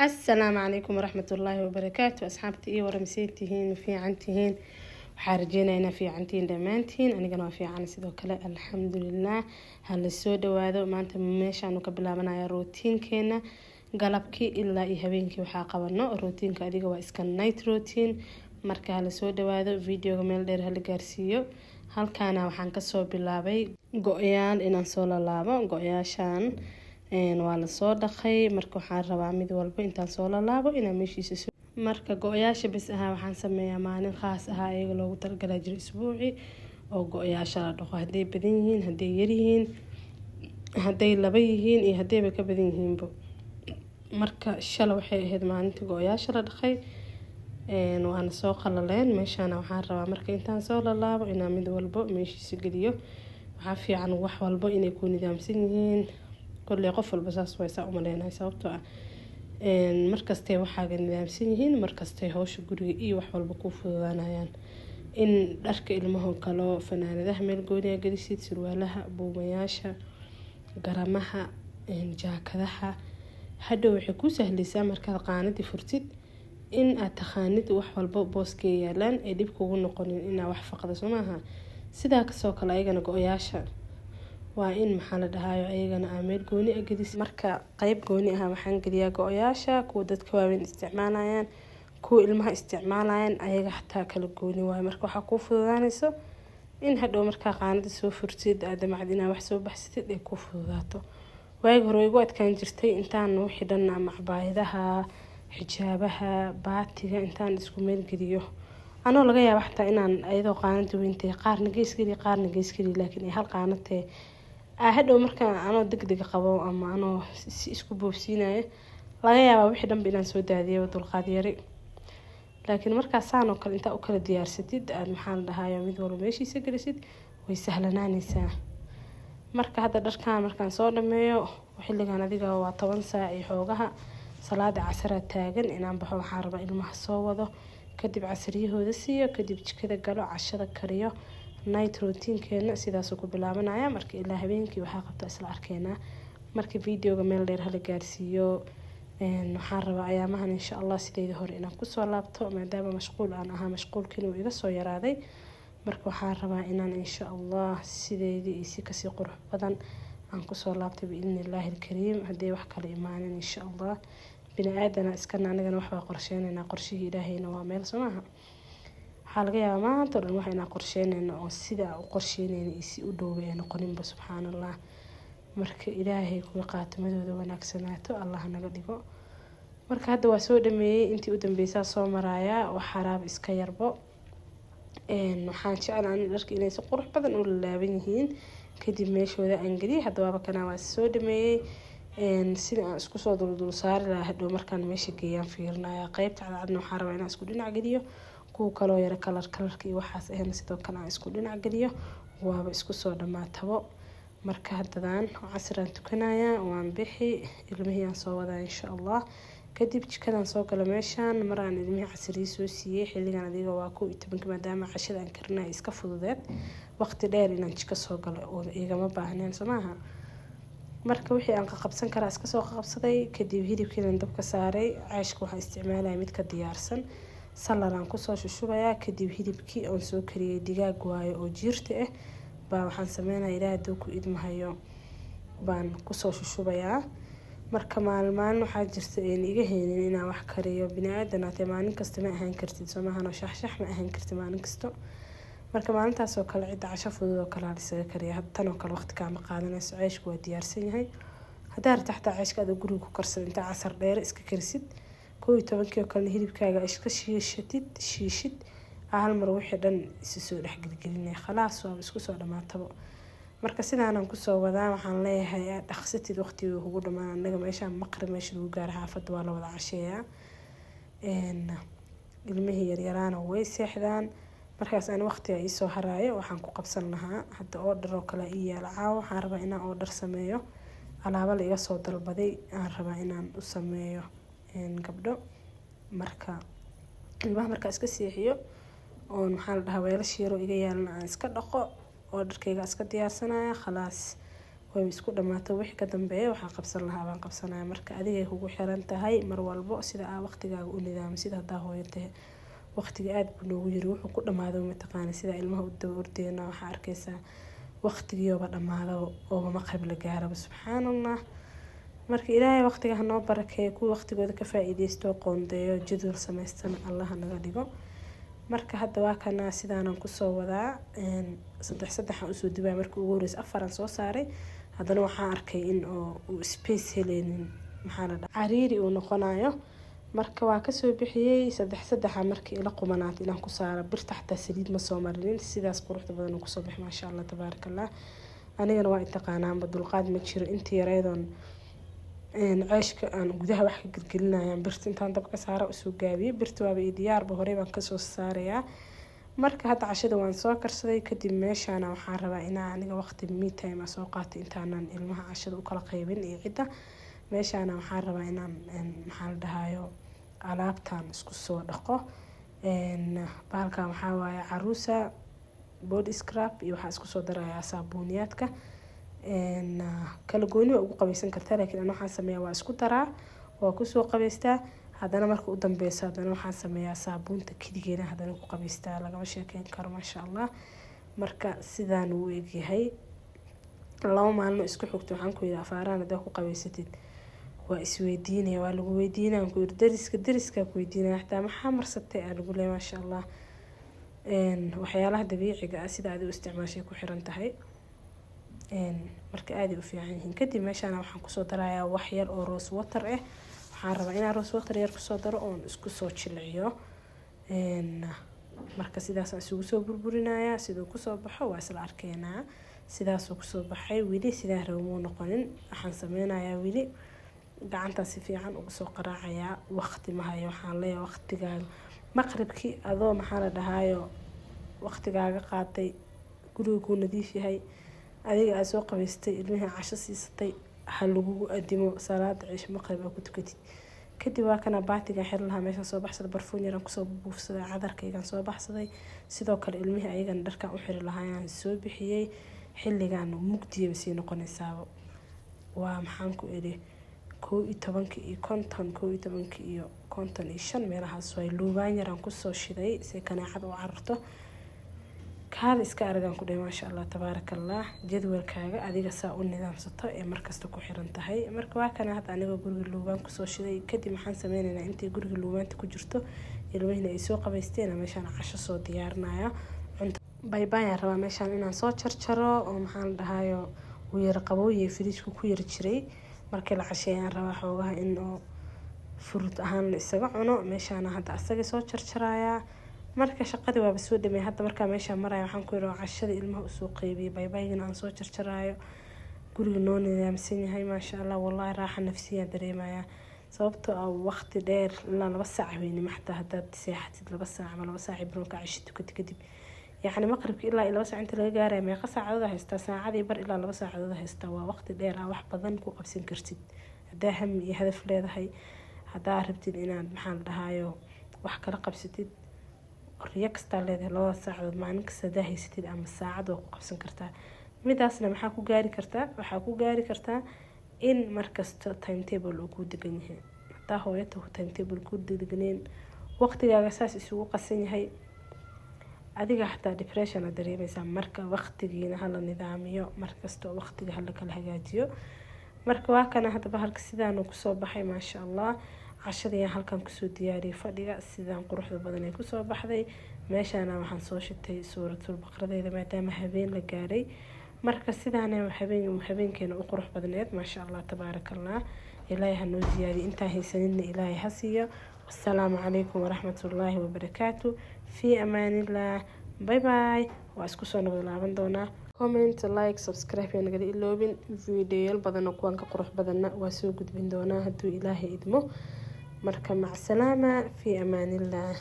Asalaamu calaykum waraxmatullaahi wabarakaatu. Asxaabta, iyo waramisay tihiin? Ma fiican tihiin? Waxaa rajeynaya inaa fiicantihiin dhammaantiin. Anigana waa fiican sidoo kale, alxamdulilah. Hala soo dhawaado. Maanta meeshaanu ka bilaabanaya routinekeena galabkii ilaa iyo habeenkii waxaa qabano. Routineka adiga waa iska night routine. Marka hala soo dhawaado, videoga meel dheer hala gaarsiiyo. Halkaana waxaan kasoo bilaabay go-yaal inaan soo lalaabo. Go-yaashan waa lasoo dhaqay. Marka waxaan rabaa mid walba intaan soo lalaabo inaan meeshiisa. Marka go-yaasha bes ahaa waxaan sameeyaa maalin khaas ahaa iyaga loogu talagalaa jiro isbuuci oo go-yaasha la dhaqo, hadday badan yihiin, hadday yaryihiin, hadday laba yihiin iyo haddayba ka badan yihiinba. Marka shala waxay ahayd maalintii go-yaasha la dhaqay, waana soo qalaleen. Meeshaana waxaan rabaa marka intaan soo lalaabo inaan mid walbo meeshiisa geliyo. Waxaa fiican wax walbo inay ku nidaamsan yihiin. Kolley qof walba saas way saa umaleynahay, sababtoo ah markastay waxaaga nidaamsan yihiin, markastay hawsha guriga iyo wax walba kuu fududaanayaan. In dharka ilmahoo kalo, fanaanadaha meel gooniya gelisid, surwaalaha, buumayaasha, garamaha, jaakadaha, hadhow waxay kuu sahleysaa markaad qaanadii furtid in aad taqaanid wax walba booskay yaalaan, ee dhib kugu noqonin inaa wax faqda, soo maaha? Sidaa kasoo kale ayagana go-yaasha waa in, maxaa la dhahayo, ayagana aa meel gooni ah gelis. Marka qeyb gooni ah waxaan geliyaa go-yaasha kuwa dadka waaweyn isticmaalayaan, kuwa ilmaha isticmaalayaan, ayaga xataa kala gooni waayo. Marka waxaa kuu fududaanayso in hadhow markaa qaanada soo furtid, aad damacd inaa wax soo baxsatid, ay kuu fududaato. Waagi hore way igu adkaan jirtay intaan wixii dhan ama cabaayadaha, xijaabaha, baatiga intaan isku meel geliyo, anoo laga yaabo xataa inaan ayadoo qaanada weyntahay qaarna gees geliyo, qaarna gees geliyo, laakiin ay hal qaanatee hadhow marka anoo degdeg qabo ama anoo si isku boobsiinayo laga yaabaa wixii dhanba inaan soo daadiyo, dulqaad yari. Laakiin markaa saan oo kale intaa u kala diyaarsatid, aad, maxaa la dhahayo, mid walba meeshiisa gelisid, way sahlanaanaysaa. Marka hadda dharkan markaan soo dhameeyo, xilligan adiga waa 10 saac iyo xoogaha, salaada casaraa taagan inaan baxo. Waxaan rabaa ilmaha soo wado, kadib casariyahooda siiyo, kadib jikada galo, cashada kariyo. Night routinekeena sidaasuu ku bilaabanaya. Marka ilaa habeenkii waxaa qabta isla arkeenaa. Marka videoga meel dheer hala gaarsiiyo. Waxaan rabaa ayaamahan, insha Allah, sideedii hore inaan kusoo laabto, maadaama mashquul aan ahaa, mashquulkiina uu iga soo yaraaday. Marka waxaan rabaa inaan, insha Allah, sideedii iyo si kasii qurux badan aan kusoo laabtay, biidni illaahi alkariim, haddii wax kala imaanin, insha Allah. Bini aadana iskana anigana waxbaa qorsheyneynaa, qorshihii Ilaahayna waa meel, soo maaha? Waxaa laga yaabaa maanta o dhan wax inaan qorsheyneyno oo sida u qorsheyneyna iyo si u dhowba ay noqoninba, subxaan Allah. Marka Ilaahay kuwa qaatimadooda wanaagsanaato Allah naga dhigo. Marka hadda waa soo dhameeyey, intii u dambeysaa soo marayaa, wax xaraab iska yarbo. Waxaan jeclaa dharka inay si qurux badan u lalaaban yihiin, kadib meeshooda aan geliyay. Hadda waaba kana, waa soo dhameeyey. Sida aan isku soo duldul saari lahaa hadhow markaan meesha geeyaan fiirinaya. Qeybta cadcadna waxaan rabaa inaan isku dhinac geliyo, kuwa kaloo yaro kalar kalarka iyo waxaas ahna sidoo kale aan isku dhinac geliyo. Waaba isku soo dhamaatabo. Marka haddadaan casiraan tukanayaa, waan bixi, ilmihii aan soo wadaa, insha Allah. Kadib jikadaan soo gala. Meeshaan mar aan ilmihii casiriyi soo siiyey, xilligan adiga waa 11-ka, maadaama cashada aan karinaya iska fududeed, waqti dheer inaan jiko soo galo oo igama baahneen, soo maaha? Marka wixii aan qaqabsan karaa iska soo qaqabsaday. Kadib hilibkiinan dabka saaray. Ceeshka waxaan isticmaalaya midka diyaarsan, salaraan kusoo shushubayaa. Kadib hilibkii oon soo kariyey, digaag waayo oo jiirta ah, baa waxaan sameynaya, Ilaah hadduu ku idmahayo, baan kusoo shushubayaa. Marka maalin maalin waxaa jirta een iga heynin inaan wax kariyo. Bini aadan hatee, maalin kasta ma ahaan kartid, soo maahan? Oo shaxshax ma ahaan kartid maalin kasto. Marka maalintaas oo kale cidda casho fudud oo kale lisaga kariya. Tan oo kale waqti kaama qaadanayso, ceeshku waa diyaarsan yahay. Haddaa rabto xataa ceeshka adoo guriga ku karsada, intaa casar dheere iska karisid, 11-kii oo kalena hilibkaaga iska shiishatid, shiishid hal mar, wixii dhan isu soo dhexgelgelinaya, khalaas, waaba isku soo dhamaatabo. Marka sidaanaan kusoo wadaa. Waxaan leeyahay aad dhaqsatid, waqtigii kugu dhamaan. Anaga meeshaan maqrib meesha lagu gaaro xaafadda waa la wada casheeyaa, ilmihii yaryaraana way seexdaan. Markaas aan waqtiga iisoo haraayo waxaan ku qabsan lahaa. Hadda order oo kale ii yaala caawa, waxaan rabaa inaan order sameeyo. Alaabo la iga soo dalbaday aan rabaa inaan u sameeyo gabdho. Marka ilmaha markaa iska seexiyo oon, maxaa la dhahaa, weelasha yaroo iga yaalana aan iska dhaqo oo dharkayga iska diyaarsanaya, khalaas. Way isku dhamaato. Wixii ka dambeeya waxaa qabsan lahaa baan qabsanaya. Marka adigay kugu xiran tahay mar walbo sida aa waqtigaaga u nidaamsid. Hadaa hooyo tahay, waqtiga aada buu noogu yiri, wuxuu ku dhamaado mataqaana. Sida ilmaha u daba ordeyna, waxaa arkeysaa waqtigiiooba dhamaadaba ooba maqrib la gaaraba, subxaan Allah. Marka Ilaahay waqtiga hanoo barakeeyo, kuwa waqtigooda ka faa-iideysto, qoondeeyo, jadwal sameystana Allaha naga dhigo. Marka hadda waa kana, sidaanan kusoo wadaa, saddex saddexaan usoo dubaya. Markii ugu horeysa afaraan soo saaray, haddana waxaan arkay in oo uu space heleynin, maxaa la dhaha, cariiri uu noqonayo. Marka waa kasoo bixiyey saddex saddexa. Markii ila qumanaatay inaan ku saaro birta, xataa saliid ma soo marinin. Sidaas quruxda badan uu kusoo baxay, maasha Allah, tabaaraka Allah. Anigana waa intaqaanaanba, dulqaad ma jiro. Intii yareedoon ceeshka aan gudaha wax ka gelgelinayaan, birta intaan dabka saara usoo gaabiyey. Birta waaba ii diyaarba, horey baan kasoo saarayaa. Marka hadda cashada waan soo karsaday. Kadib meeshaana waxaan rabaa inaa aniga waqti me time soo qaato, intaanan ilmaha cashada u kala qaybin iyo cidda. Meeshaana waxaan rabaa inaan, maxaa la dhahayo, alaabtan isku soo dhaqo. Bahalkan waxaa waaye Caruusa body scrub iyo waxaa isku soo darayaa saabuuniyaadka. Kala gooni waa ugu qabaysan kartaa, laakiin ana waxaan sameeyaa waa isku daraa, waa kusoo qabaystaa. Haddana marka u dambeyso, haddana waxaan sameeyaa saabuunta keligeeda, haddana ku qabaystaa. Lagama sheekeyn karo, maasha Allah. Marka sidaan uu egyahay 2 maalmo isku xigto, waxaan ku yidhi afaaraan haddaa ku qabaysatid, waa isweydiinaya, waa lagu weydiinaya. Ku yidhi dariska, dariska ku weydiinaya xataa, maxaa marsatay, aa lagu leeyahay, maasha Allah. Waxyaalaha dabiiciga ah sida aad u isticmaashay ku xiran tahay. Marka aaday u fiican yihiin. Kadib meeshaan waxaan kusoo darayaa wax yar oo rose water ah. Waxaan rabaa inaan rose water yar kusoo daro oon isku soo jilciyo. Marka sidaasaan isugu soo burburinayaa. Siduu kusoo baxo waa isla arkeenaa. Sidaasuu kusoo baxay. Weli sidaan rabo muu noqonin. Waxaan sameynayaa, weli gacantaa si fiican ugu soo qaraacayaa. Waqti ma hayo. Waxaan leeyahay waqtigaaga maqribkii adoo, maxaa la dhahaayo, waqtigaaga qaatay, guriga kuu nadiif yahay, adiga aad soo qabaystay, ilmihii casho siisatay, ha lagugu adimo salaada cisho, maqrib aa ku tukatid. Kadib waa kana baatigan xiri lahaa meeshaan soo baxsaday, barfuun yaraan kusoo buufsaday, cadarkaygaan soo baxsaday. Sidoo kale ilmihii ayagana dharkaan u xiri lahaayaan soo bixiyey. Xilligan mugdiyaba sii noqonaysaaba. Waa, maxaan ku idhi, 11:50, 11:55 meelahaas waay. Luubaan yaraan kusoo shiday si kaneecada u cararto. Kaada iska aragaan ku dhahay, maasha Allah, tabaaraka Allah. Jadwalkaaga adiga saa u nidaamsato ee markasta ku xiran tahay. Marka waa kana hadda anigoo guriga luubaan kusoo shiday. Kadib maxaan sameyneynaa? Intay guriga luubaanta ku jirto, ilmihina ay soo qabaysteen, meeshaan casho soo diyaarinaya. Cunto baybaayaan rabaa meeshaan inaan soo jarjaro oo, maxaan la dhahayo, uu yara qabooyay, fridge-ka ku yara jiray. Markii la casheeyaan rabaa xoogaha in oo fruit ahaan la isaga cuno. Meeshaana hadda asaga soo jarjarayaa. Marka shaqadii waaba soo dhamey hadda. Markaa meeshaan maraya, waxaan ku yidhi cashada ilmaha usoo qeybiyey, baybaygana aan soo jarjaraayo, guriga noo nidaamsan yahay, maasha Allah. Wallaahi raaxa nafsiyaan dareemayaa, sababtoo ah waqti dheer ilaa 2 saac habeenimo, xataa haddaad seexatid 2 saac ama 2 saac barka casho tukatid, kadib yacni maqribka ilaa 2 saac inta laga gaaraya, meeqa saacadood haystaa? Saacadii bar ilaa 2 saacadood haystaa. Waa waqti dheer ah, wax badan ku qabsan kartid haddaa hami iyo hadaf leedahay, haddaa rabtid inaad, maxaa la dhahaayo, wax kala qabsatid, riyo kastaa leedahay. 2da saacadood maalin kasta hadaa haysatid ama saacad, waa ku qabsan kartaa. Midaasna maxaa ku gaari kartaa? Waxaa ku gaari kartaa in markasta timetable uu kuu degan yahay. Hadaa hooyo tahu, timetable kuu deganeen, waqtigaaga saas isugu qasan yahay, adiga xataa depression aad dareemeysaa. Marka waqtigiina hala nidaamiyo, markasta waqtiga hala kala hagaajiyo. Marka waa kana haddaba halka sidaanu kusoo baxay, maasha Allah. Cashadii halkan kusoo diyaariyay, fadhiga sidaan quruxda badan ay kusoo baxday. Meeshaana waxaan soo shitay suuratul baqradeeda, maadaama habeen la gaaray. Marka sidaana habeenkeena u qurux badneed, maasha Allah, tabaaraka Allah. Ilaahay ha noo ziyaadiyo, intaan haysanina Ilaahay ha siiyo. Wasalaamu calaykum waraxmatullaahi wabarakaatu. Fii amaanillah, bye bye. Waa isku soo nabad laaban doonaa. Comment, like, subscribe yaa nagala iloobin. Videoyaal badan oo kuwan ka qurux badanna waa soo gudbin doonaa hadduu Ilaahay idmo. Marka macsalaama, fii amaanillah.